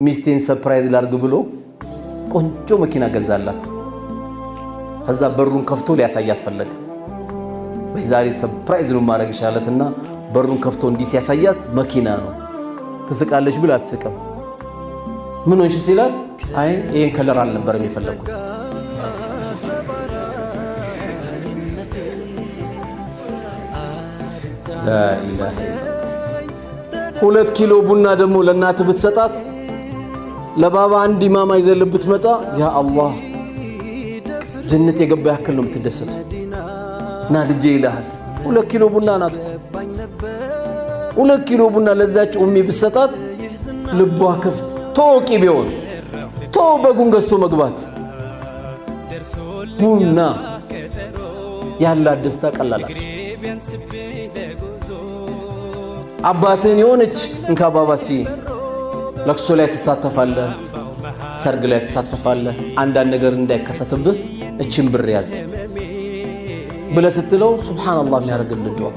ሚስቴን surprise ላርግ ብሎ ቆንጆ መኪና ገዛላት። ከዛ በሩን ከፍቶ ሊያሳያት ፈለገ። በዛሬ surprise ነው ማድረግሽ አላትና በሩን ከፍቶ እንዲህ ሲያሳያት መኪና ነው። ትስቃለች ብላ አትስቅም። ምን ሆንሽ ሲላት፣ አይ ይሄን color አልነበረም የፈለግኩት። لا إله إلا 2 ኪሎ ቡና ደግሞ ለእናት ብትሰጣት፣ ለባባ አንድ ኢማማ ይዘልህ ብትመጣ፣ ያ አላህ፣ ጀነት የገባ ያክል ነው የምትደሰቱ። እና ልጄ ይልሃል። 2 ኪሎ ቡና ናት እኮ። 2 ኪሎ ቡና ለዛች ኡሚ ብትሰጣት ልቧ ክፍት ቶቂ ቢሆን ቶ በጉን ገዝቶ መግባት ቡና ያላት ደስታ ቀላላት። አባትህን የሆነች እንካ ባባ እስቲ ለቅሶ ላይ ትሳተፋለህ፣ ሰርግ ላይ ትሳተፋለህ። አንዳንድ ነገር እንዳይከሰትብህ እችን ብር ያዝ ብለህ ስትለው ሱብሓነላህ የሚያደርግልህ ዱዓ።